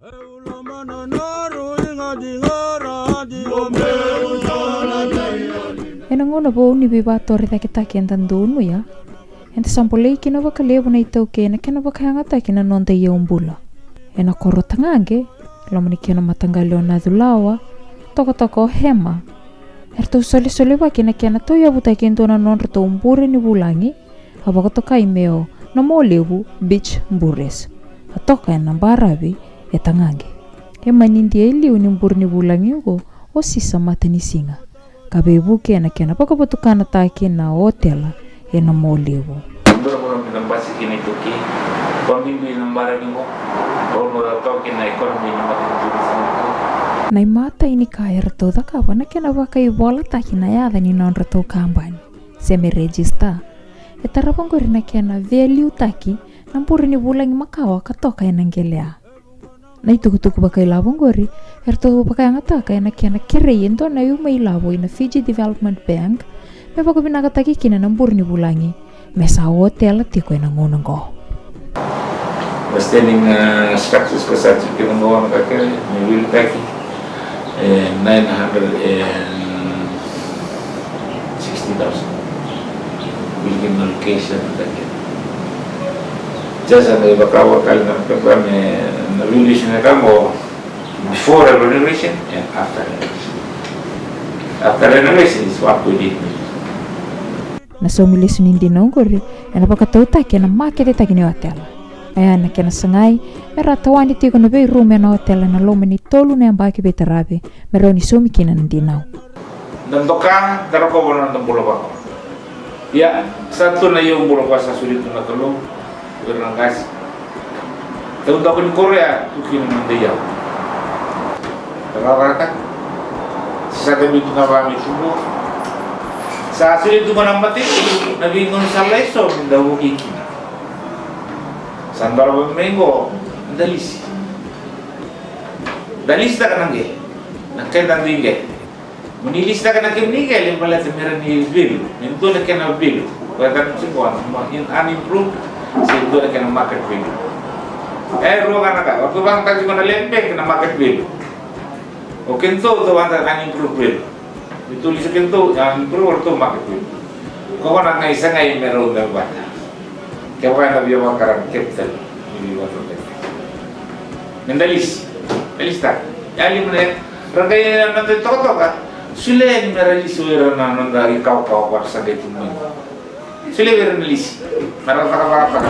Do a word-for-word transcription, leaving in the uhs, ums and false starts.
Ena gauna vou ni veivakatorocaketaki eda donuya, eda sa bolei kina vakalevu na iTaukei ena kena vakayagataki na noda iyaubula. Ena koro o Tagaqe, loma ni kena mataqali o Naculawa, tokatoka o Hema, eratou solesolevaki ena kena tauyavutaki e dua na nodratou bure ni vulagi, a vakatokai me o Namolevu Beach Bures, a toka ena baravi e Tagaqe. E manidia e liu ni bure ni vulagi oqo o Sisa Matanisiga, ka veivuke ena kena vakavatukanataki na otela e Namolevu. Dua na vanua me da basika kina iTaukei, vakabibi na baravi oqo, vanua e toka kina na economy ni matanitu ni Singapore. Na imatai ni ka eratou cakava na kena vakaivolataki na yaca ni nodratou kabani, se me register. E tarava oqori na kena veiliutaki na bure ni vulagi makawa ka toka ena qelea. Na itukutuku vakailavo oqori eratou vakayagataka ena kena kerei e dua na iuma ilavo ina Fiji Development Bank me vakavinakataki kina na bure ni vulagi me sa otela tiko ena gauna oqo. The standing, uh, structures ka sa tiko kina oqo na ka kece me veiliutaki, e, nine hundred and sixty thousand. Building location, ka kece. Just na ivakavakali na pepa me na valuation e ka oqo before renovation and after renovation. After renovation is one point eight million. Na saumi lesu ni dinau oqori ena vakatautaki ena maketetaki ni otela. Oya na kena sagai me ra tawani tiko na veirumu ena otela ena loma ni tolu na yabaki veitaravi me rawa ni saumi kina na dinau. Da doka, da rokova na noda bula vakawa. Ia, sa tu na iyaubula koya sa solia tu na Kalou vei ira na qase. Taudaku ni koro ya, tu kina na noda iyau. Da vakarata. Sa da biu tu ga vaka me tubu. Sa solia tu ga na matanitu na veigauna sa lai so me da vukei kina. Sa dolava mai qo, da lisi. Da lisitaka na qele, na keda dui qele. Mo ni lisitaka na kemuni qele baleta me ra ni value, me dua na kena value. Koya tale tiko na ma-, in-, unimproved, se dua na kena market value. E rua ga na ka, o tu vaka tale tiko na land bank na market value. O keitou tu vaka na unimproved value. Ni tu lisi keitou, unimproved, o tu market value. Ko koya na qai sagai me rau me vata. Kevaka ena via vakarau na capital ni via vakarau. Me da lisi, da lisitaka. Ia lima na eka, ra qai na noda itokatoka. Solia yani me ra lisi o ira na noda ikawakawa ko ra sa qai tu mai. Solia vei ira na lisi me ra cakacakataka.